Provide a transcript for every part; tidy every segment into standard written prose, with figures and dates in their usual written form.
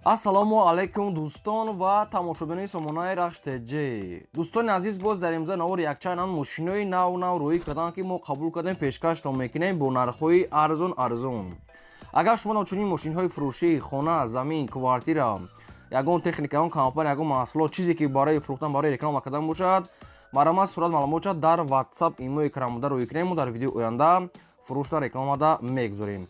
Ассалому алайкум, дӯстон ва тамошобинони сомонаи Рахш ТЖ. Дӯстони азиз, боз дар имза навор якчанд ан мошинои нав нав рӯӣ карданд, ки мо қабул кардем, пешкаштон мекунем бо нархҳои арзон арзон. Агар шумо чунин мошинҳои фурӯшӣ, хона, замин, квартира, ягон техника, ягон компания, ягон маҳсулот, чизе ки барои фурӯхтан, барои реклама кардан бошад, марҳамат, сурат, маълумотша дар WhatsApp, имои крамуда рӯӣ кунем. Мо дар видеои оянда фурӯшда, рекламада мегузорем.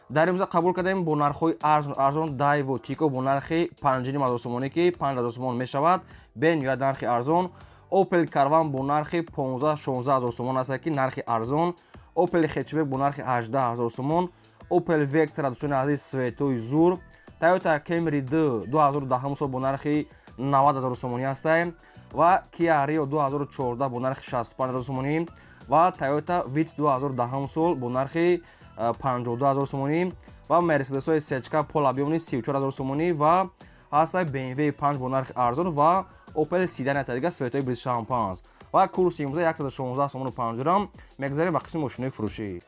Дар имрӯза қабул кардем бо нархҳои арзон арзон Дайву Тико бо нархи 5,5 ҳазор сомонӣ, ки 5 ҳазор сомон мешавад, бениҳоят нархи арзон. Опел Карван бо нархи 15-16 ҳазор сомон аст, ки нархи арзон. Опел Хэтчбек бо нархи 18 ҳазор сомон. Опел Вектра, дӯстони азиз, цветои зур. Тойота Кемри д 2010 сол бо нархи 90 ҳазор сомонӣ ҳастае ва Киа Рио 2014 бо нархи 65 ҳазор сомонӣ ва Тойота Витс 2010 сол бо нархи 52 ҳазор сомонӣ ва Мерседесҳои сечка полуобъёмный 34 ҳазор сомонӣ ва ҳаста BMW 5 бо нархи арзон ва Опел седан дига цветои брис шампанс ва курси имрӯза 116 сомону 5 дирам. Мегзарем ба қисми мошинои фурӯшӣ.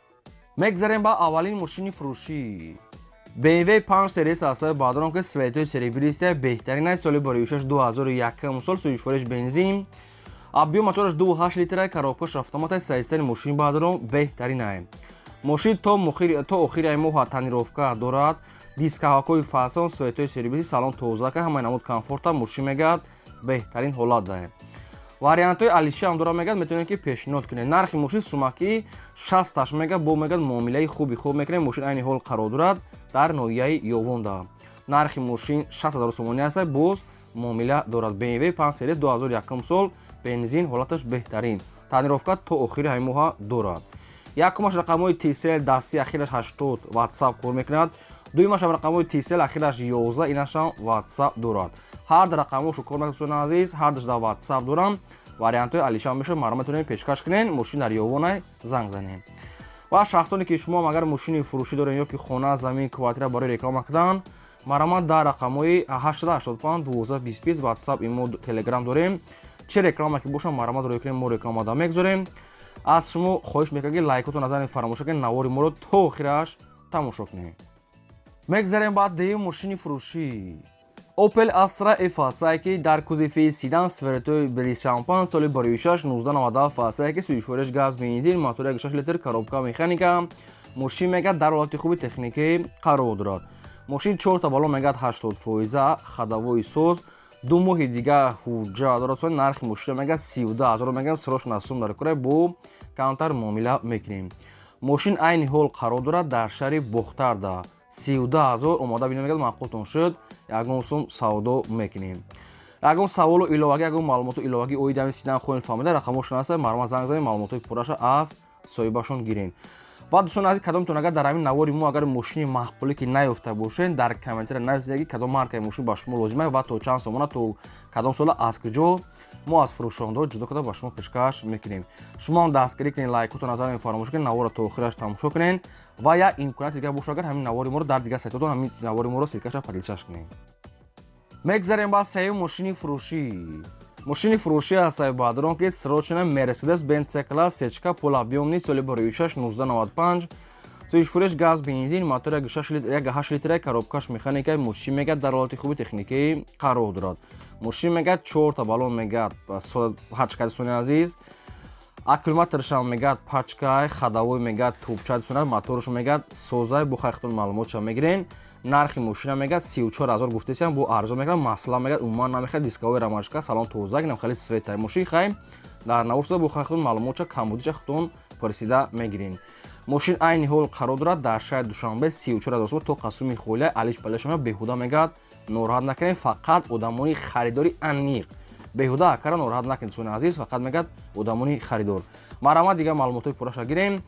Мегзарем ба аввалин мошини фурӯшӣ. BMW 5 серияс ҳастаи баъдорон, ки цветои серебристая, беҳтарин аст. Соли барои 2001 сол, сӯзишвориш бензин, объём мотораш 2,8 литра, коробкаш автомата, состояни мошини баъдорон беҳтарин ай. Мошин то охири ай моҳа тонировка дорад, дискаҳакҳои фасон, цветои серебристый, салон тозака, ҳамаи намуд комфорта. Мошин мегӯяд, беҳтарин ҳолат дае. Вариантҳои алишиам дора, мегӯяд, метавонед, ки пешниҳод кунед. Нархи мошин сумакӣ 68 мега, бо мегӯяд, муомилаи хуби хуб мекунем. Мошин айни ҳол қарор дорад дар ноҳияи Ёвонда. Нархи мошин 60 ҳазор сомонӣ аст, боз муомила дорад. BMW 5 серия, 2001 сол, бензин, ҳолаташ беҳтарин, тонировка то охири ҳамин моҳа дорад. Якумаш рақамҳои Тисел дасти, ахираш 80, WhatsApp кор мекунад. Дуюмашам рақамҳои Тисел, ахираш 11, инашам WhatsApp дорад. Ҳар ду рақамҳошо кор мекунад, дӯстони азиз, ҳардуш дар WhatsApp дорам. Вариантҳои алишам мешавад, марҳамат, метавонем пешкаш кунем. Мошин дар Ёвонай, занг занем. Ва шахсоне ки шумо агар мошини фурӯшӣ дорем ё ки хона, замин, квартира барои реклама кардан, марҳамат, дар рақамҳои 885 12 25 WhatsApp, имо, Телеграм дорем. Чӣ реклама ки бошам, марҳамат, рӯй кунем, мо рекламада мегузорем. Аз шумо хоҳиш мекунам, ки лайкотон назарен фаромӯш кунед, навори моро то охираш тамошо кунед. Мегзарем ба дуюм мошини фурӯшӣ. Opel Astra F ҳастае, ки дар кузови седан, цветои бриз шампан, соли 2006, 1997 ҳастае, ки сӯзишвориш газ, бензин, мотор 1,6 литр, коробка механика. Мошин мегӯяд, дар ҳолати хуби техникӣ қарор дорад. Мошин чорта баллон мегӯяд, 80 фоиза, ходовои соз, 2 моҳи дига ҳуҷҷа дорад. Соли нархи мошина мегӯяд, 32 ҳазор мегӯяд, срочно сум дар кора, бо камтар муомила мекунем. Мошин айни ҳол қарор дорад дар шаҳри Бохтарда. 32 ҳазор омода бина, мегӯяд, маъқултон шуд, ягон сум савдо мекунем. Ягон саволу иловагӣ, ягон маълумоту иловагӣ оиди ҳамин седан хоҳем фаҳмида, рақамҳошон ҳаста, марҳамат, занг занед, маълумотҳои пурраша аз соҳибашон гирен. Ва дӯстони азиз, кадомтон агар дар ҳамин навори мо агар мошини маъқулӣ ки наёфта бошед, дар комментария нависед, ки кадом маркаи мошин ба шумо лозим аст ва то чанд сомона, то кадом сола, аз куҷо. Мо аз фурӯшондаҳо ҷудо карда ба шумо пешкаш мекунем. Шумо ҳам дастгирӣ кунед, лайкотон назар фаромӯш кунед, наворро то охираш тамошо кунед ва як имконияти дигар бошад, агар ҳамин навори моро дар дигар сайтотон ҳамин навори моро ссылкаша поделиться кунед. Мегзарем ба сеюм мошини фурӯшӣ. Мошини фурӯшӣ ҳастаи баъдрон, ки срочно Мерседес Бенц С класс сечка полуобъёмный, соли 2006, 1995, сӯзишфурӯш газ, бензин, мотор 1,8 литра, коробкаш механика. Мошин мегӯяд, дар ҳолати хуби техникӣ қарор дорад. Мошин мегӯяд, чорта баллон мегӯяд, ҳачка, дӯстони азиз, аккумуляторшам мегӯяд, пачкай, ходовой мегӯяд, трубча, дӯстони, моторш мегӯяд, созай. Бо хайхтон маълумотша мегирен. Нархи мошина мегӯяд, 34 ҳазор гуфтесиам, бо арзон мегӯяд. Масла мегӯяд, умуман намехоҳад, дисковой рамашка, салон тоза, инам хеле цветай мошин. Хай, дар навор шуда, бо хайхтон маълумотша, камбудиша худтон пурсида мегирен. Мошин айни ҳол қарор дорад дар шаҳри Душанбе. 34 ҳазор сом то қасуми холия алиш палешама. Беҳуда мегӯяд, нороҳат накунед, фақат одамони харидори аниқ. Беҳуда акара нороҳат накунед, дӯстони азиз, фақат мегӯяд, одамони харидор. Марҳамат, дигар маълумотҳои пурраша гирем.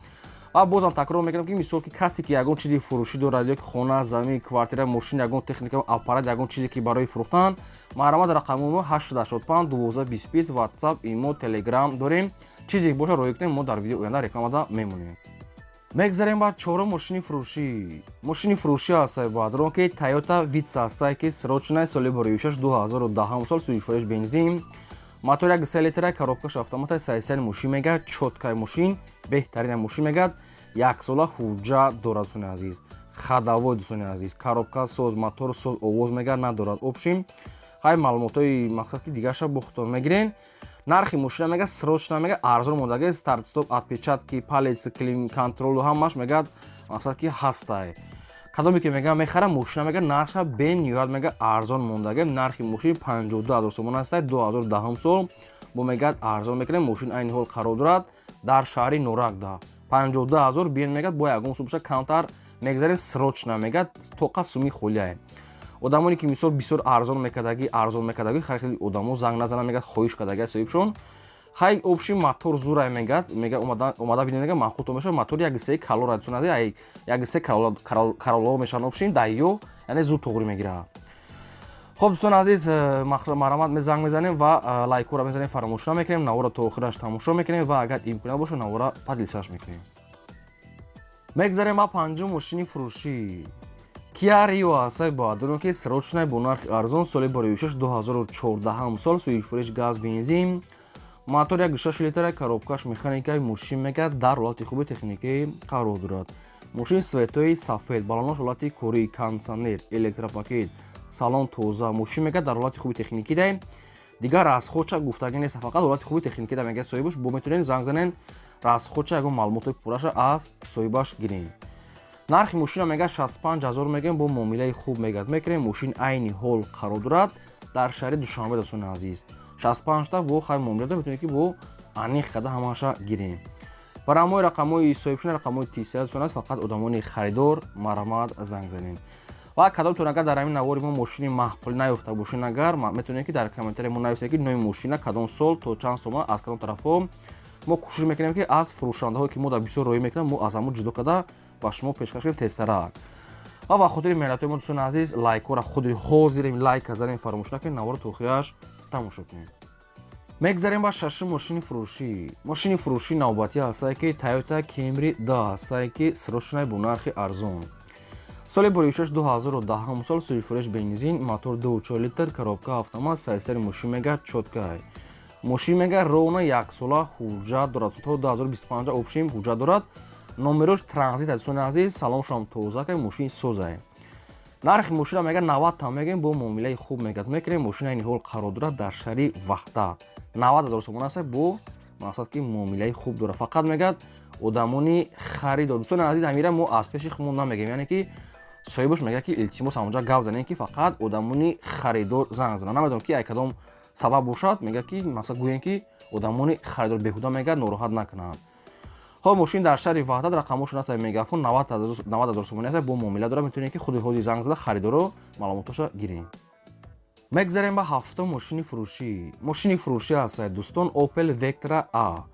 Ва бозам такрор мекунам, ки мисол ки касе ки ягон чизи фурӯшӣ дорад ё ки хона, замин, квартира, мошин, ягон техника, аппарат, ягон чизе ки барои фурӯхтан, марҳамат, рақами мо 885 12 20 WhatsApp, имо, Телеграм дорем. Чизе боша, роҳӣ кунем, мо дар видео оянда рекламада мемонем. Мегзарем ба чорум мошини фурӯшӣ. Мошини фурӯшӣ ҳастаи баъдрон, ки Тойота Витс ҳастае, ки срочная, соли 2006, 2010 сол, сӯзишвориш бензин, мотор 1,3 литра, коробкаш автомата. Состояни мошин мегӯяд, чёткай мошин, беҳтарина мошин мегӯяд, яксола ҳуҷҷа дорад, дӯстони азиз. Ходовой, дӯстони азиз, коробка соз, мотор соз, овоз мега надорад. Общем, хай, маълумотҳои мақсад ки дигарша бо худтон мегирен. Нархи мошина мега срочно мега арзон мондаги. Старт стоп, отпечатки палец, климат контролу ҳамаш мега мақсад ки ҳастай. Кадоме ки мега мехара мошина, мега нархша бениҳоят мега арзон мондаги. Нархи мошин 52 000 сомон ҳастай, 2010 сол. Бо мегӯяд арзон мекунем. Мошин айни ҳол қарор дорад дар шаҳри Норакда. 52 000 биен, мегӯяд, бо ягон сум боша, камтар мегзарем. Срочно мегӯяд, тоқа суми холияе. Одамоне ки мисол бисёр арзон мекардаги, арзон мекардаги, хеле хеле одамо занг назананд, мегӯяд, хоҳиш кардаги соҳибшон. Хай, общий мотор зурай, мегӯяд, мега омада бинед, мега маъқултон мешавад. Мотор як се калора дусонади, як се кароло мешаванд. Общий дайё, яъне зуд туғрӣ мегирад. Хоб, дӯстони азиз, марҳамат, занг мезанем ва лайкҳоро мезанем, фаромӯш намекунем, навора то охираш тамошо мекунем ва агар имконият бошад, навора поделиться мекунем. Мегзарем ба панҷум мошини фурӯшӣ. Киа Рио ҳастай, баъдоно ки срочно бо нархи арзон, соли барои 2014 сол, сӯзишвориш газ, бензин, мотор 1,6 литра, коробкаш механикаи. Мошин мегӯяд дар ҳолати хуби техникӣ қарор дорад. Мошин цветои сафед, балонош ҳолати корӣ, кондитсионер, электропакет, салон тоза. Мошин мегӯяд дар ҳолати хуби техникӣ даем. Дигар расходча гуфтагӣ нест, фақат ҳолати хуби техникӣ да мегӯяд соҳибаш. Бо метавонед занг занен, расходча, ягон маълумотҳои пурраша аз соҳибаш гирем. Нархи мошина мегӯяд 65 ҳазор мегӯем, бо муомилаи хуб мегӯяд мекунем. Мошин айни ҳол қарор дорад дар шаҳри Душанбе. Дӯстони азиз, 65та бо хай муомила метавонед ки бо аниқ карда ҳамаша гирем. Барамои рақамҳои соҳибшуна, рақамҳои тисия, дӯстон аст. Фақат одамони харидор марҳамат занг занем. Ва кадомтон агар дар ҳамин навори мо мошини маъқул наёфта бошед, агар метавонед ки дар комментария мо нависед, ки номи мошина, кадом сол, то чанд сомон, аз кадом тарафҳо. Мо кӯшиш мекунем, ки аз фурӯшандаҳое ки мо дар бисёр роҳӣ мекунем, мо аз ҳамон ҷудо карда ба шумо пешкаш кунем тезтарак. Ва ба хотири меҳнатҳои мо, дӯстони азиз, лайкҳоро худи ҳозирем лайка занем, фаромӯш накунед, навора то охираш тамошо кунед. Мегзарем ба шашум мошини фурӯшӣ. Мошини фурӯшӣ навбатӣ ҳастае ки Toyota Camry да ҳастае, ки срочно бо нархи арзон, соли буришаш 2010 сол, сӯзишвориш бензин, мотор 2,4 литр, коробка автомат. Сайсари мошин мега чёткай. Мошин мега ровно яксола ҳуҷҷат дорад, то 2025 общем ҳуҷҷат дорад. Номерош транзит. Дӯстони азиз, салоншам тоза кай, мошин созае. Нархи мошина мега 90 та мегӯем, бо муомилаи хуб мегӯяд мекунем. Мошина айни ҳол қарор дорад дар шаҳри Ваҳдат. 90 000 сомон аст, бо мақсад ки муомилаи хуб дорад. Фақат мегӯяд одамони харидор. Дӯстони азиз, ҳамира мо аз пеши худмон намегӯем, яъне ки соҳибаш мегӯяд, ки илтимос, ҳамонҷа гап занем, ки фақат одамони харидор занг зананд. Намедонам, ки ай кадом сабаб бошад, мегӯяд, ки мақсад гӯем, ки одамони харидор беҳуда мегӯяд нороҳат накунанд. Хоб, мошин дар шаҳри Ваҳдат, рақамошон аст мегафон. 90 000 сомонӣ аст, бо муомила дорад. Метавонед, ки худи ҳозир занг зада, харидоро маълумотоша гирем. Мегзарем ба ҳафтум мошини фурӯшӣ. Мошини фурӯшӣ ҳастад, дӯстон, Opel Vectra A,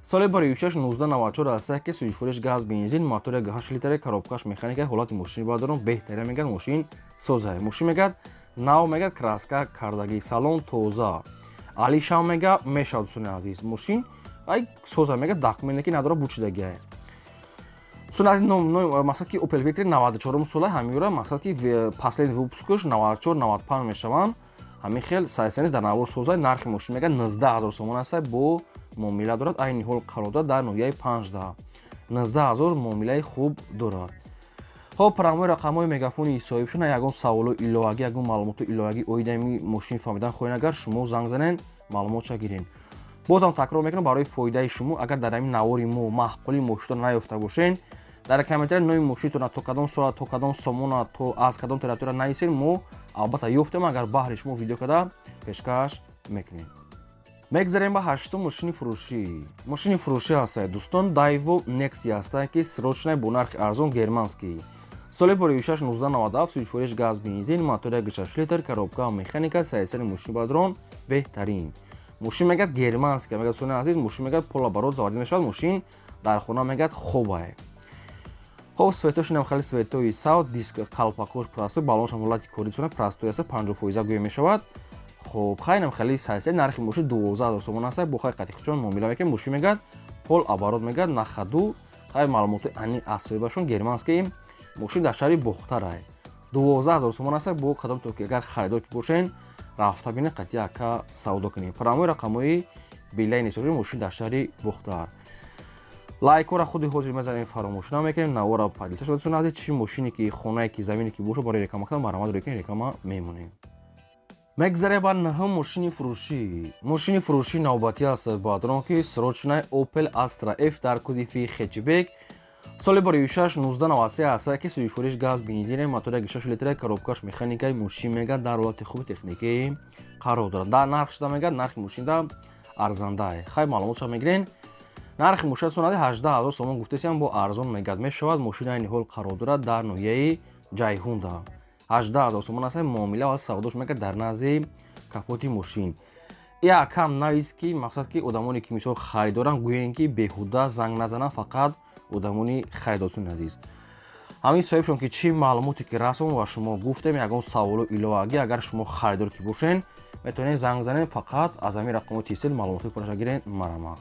соли барои 1994 ҳастад, ки сӯзишвориш газ, бензин, мотори 8 литре, коробкаш механика. Ҳолати мошини бадарон беҳтарин, мегӯяд, мошин соза. Мошин мегӯяд нав, мегӯяд краска кардагӣ, салон тоза, алишам мега мешавад. Дӯстони азиз, мошин ай соза, мегӯяд документе ки надора, бучидагиай. Дӯстони азиз, мақсад ки Opel Vectra 94 сола, ҳамиёра мақсад ки последний выпускаш 94, 95 мешаванд. Ҳамин хел сайсанис дар навор соза. Нархи мошин мегӯяд 19 000 сомон аст, бо муомила дорад. Айни ҳол қарор дорад дар ноҳияи Панҷда. 19 000, муомилаи хуб дорад. Хоб, парамои рақамҳои мегафони соҳибшуна. Ягон саволу иловагӣ, ягон маълумоту иловагӣ оиди ҳамин мошин фаҳмидан хоҳед, агар шумо занг занен, маълумотша гирен. Бозам такрор мекунам, барои фоидаи шумо, агар дар ҳамин навори мо маъқули мошинро наёфта бошен, дар комментария номи мошинтона, то кадом сола, то кадом сомона, то аз кадом территория нависед, мо албатта ёфтем, агар баҳри шумо видео карда пешкаш мекунем. Мегзарем ба ҳаштум мошини фурӯшӣ. Мошини фурӯшӣ ҳастад, дӯстон, Daewoo Nexia ҳастад, ки срочно бо нархи арзон, германский, соли буришаш 1997, сӯзишвориш газ, бензин, мотори 1,6 литр, коробка механика. Сайсари мошини бадрон беҳтарин. Мошин мегӯяд германский, мегӯяд, дӯстони азиз, мошин мегӯяд полуоборот заводить мешавад. Мошин дар хона мегӯяд хобае. Хоб, цветошинам хеле цветои сав, диск калпакош простой, балоншам ҳолати корицона простой аст, 50% гӯя мешавад. Хоб, хайнам хеле сайса. Нархи мошин 12 000 сомон аст, бо хай қатихчон муомила мекунем. Мошин мегӯяд полуоборот, мегӯяд на ходу. Хай, маълумоти аниқ аз соҳибашон. Германский мошин дар шаҳри Бохтарай, 12 000 сомон аст. Бо кадом то ки агар харидор ки бошен, рафта бинед, қатъи ака савдо кунем. Парамои рақамҳои билайни соҳиби мошин дар шаҳри Бохтар. Лайкора худи ҳозир мезанем, фаромӯш намекунем, навора поделиться шуда. Дӯстони азиз, чӣ мошине ки, хонае ки, замине ки боша, барои реклама кардан марҳамат рӯй кунед, реклама мемонем. Мегзарем ба нӯҳум мошини фурӯшӣ. Мошини фурӯшӣ навбатӣ аст, баъдрон ки срочный Opel Astra F дар кузови хэтчбек, соли 2006, 1993 аст, ки сӯзишвориш газ, бензин, мотори 6 литра, коробкаш механикаи. Мошин мегад, дар ҳолати хуби техникӣ қарор дорад. Дар нарх шуда мегад, нархи мошинда арзандае. Хай, маълумотша мегирен. Нархи мошина сонади 18 ҳазор сомон гуфтесиам, бо арзон мегад мешавад. Мошина айни ҳол қарор дорад дар ноҳияи Ҷайҳунда. 18 ҳазор сомон аст, муомила ва савдош мегад дар назди капоти мошин. Якам навис ки мақсад ки одамоне ки мисол харидоранд, гӯянд ки беҳуда занг назананд, фақат одамони харидорсони азиз. Ҳамин соҳибшон ки чӣ маълумоте ки расон ва шумо гуфтем, ягон саволу иловагӣ, агар шумо харидор ки бошен, метавонед занг занед, фақат аз ҳамин рақамо тисел маълумоти пурраша гирен, марама.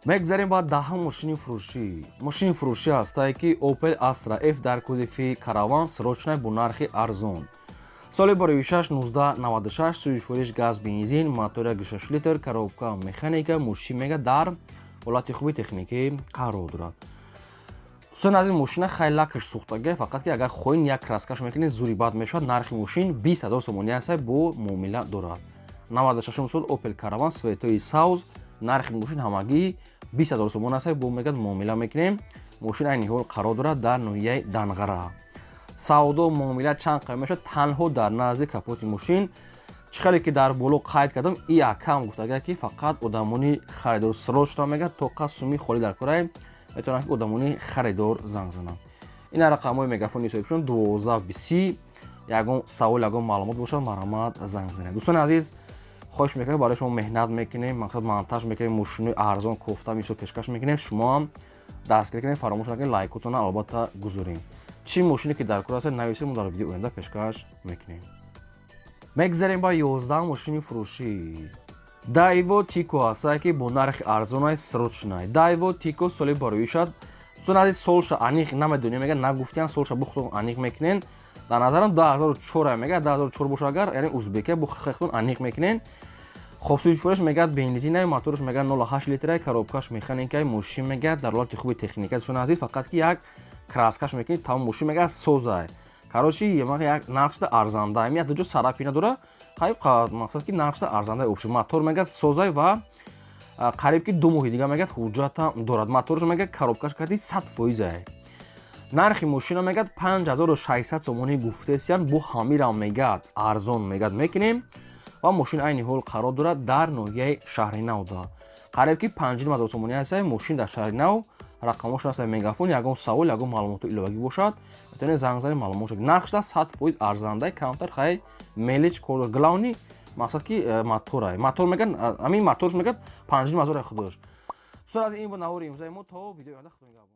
Мегзарем ба 10-ум мошини фурӯшӣ. Мошини фурӯшӣ ҳастае ки Opel Astra F дар кузови Караван, срочный, бо нархи арзон, соли 2006, 1996, сӯзишвориш газ, бензин, мотори 6 литр, коробка механика. Мошин мега, дар ҳолати хуби техникӣ қарор дорад. Дӯстони азиз, мошина хеле лакаш сӯхтага, фақат ки агар хоҳин, як краскаш мекунед, зури бад мешавад. Нархи мошин 20 ҳазор сомонӣ аст, бо муомила дорад. 96 сол, Opel Караван, цветои савз, нархи мошин ҳамагӣ 20 ҳазор сомон аст, бо мегӯяд муомила мекунем. Мошин айни ҳол қарор дорад дар ноҳияи Данғара. Савдо муомила чанд қайм мешавад, танҳо дар назди капоти мошин. Чӣ хеле ки дар боло қайд кардам, и акам гуфтага ки фақат одамони харидор, срочно мегӯяд, тоқа суми холӣ дар корай, метавонанд ки одамони харидор занг зананд. Ина рақамҳои мегафони соҳибшон 12 20. Ягон савол, ягон маълумот бошад, марҳамат, занг занед. Дӯстони азиз, хоҳиш мекунем, барои шумо меҳнат мекунем, мақсад монтаж мекунем, мошинои арзон кофта мисол пешкаш мекунем. Шумо ҳам дастгирӣ кунед, фаромӯш накунед, лайкотона албатта гузорем. Чӣ мошине ки дар кор аст, нависед, мо дар видеои оянда пешкаш мекунем. Мегзарем ба 11 мошини фурӯшӣ. Дайво Тико ҳастае ки бо нархи арзонай, срочный. Дайво Тико, соли бароишад, дӯстони азиз, солша аниқ намедонем, мега нагуфтиян, солша бухтон аниқ мекунен. Дар назарам 2004 мега, 2004 боша агар, яъне узбека, бо хехтон аниқ мекунен. Хоб, сӯзишвориш мегӯяд бензинай, мотораш мегӯяд 0,8 литрай, коробкаш механикай. Мошин мегӯяд, дар ҳолати хуби техника. Дӯстони азиз, фақат ки як краскаш мекунед, тамом, мошин мегӯяд созай. Короче, як нархшда арзанда, як ҷо царапина дора, хай, мақсад ки нархшда арзанда. Общий мотор мегӯяд созай ва қариб ки 2 моҳи дига мегӯяд ҳуҷҷата дорад. Мотораш мегӯяд, коробкаш кати 100%-ай. Нархи мошина мегӯяд 5600 сомонӣ гуфтесиян, бо ҳамирам мегӯяд арзон мегӯяд мекунем. Ва мошин айни ҳол қарор дорад дар ноҳияи Шаҳринавда. Қариб ки 5,5 ҳазор сомонӣ ҳаста мошин дар Шаҳринав. Рақамҳош ҳаста мегафон. Ягон савол, ягон маълумоту иловагӣ бошад, метавонед занг занед, маълумот. Нархшда 100% арзандай, камтар хай мелочь кор. Главный мақсад ки моторай, мотор мегӯяд, ҳамин моторш мегӯяд 5,5 ҳазор худош. Дӯстон, аз ин бо навори имрӯзаи мо. То видеои оянда, худо нигаҳбон.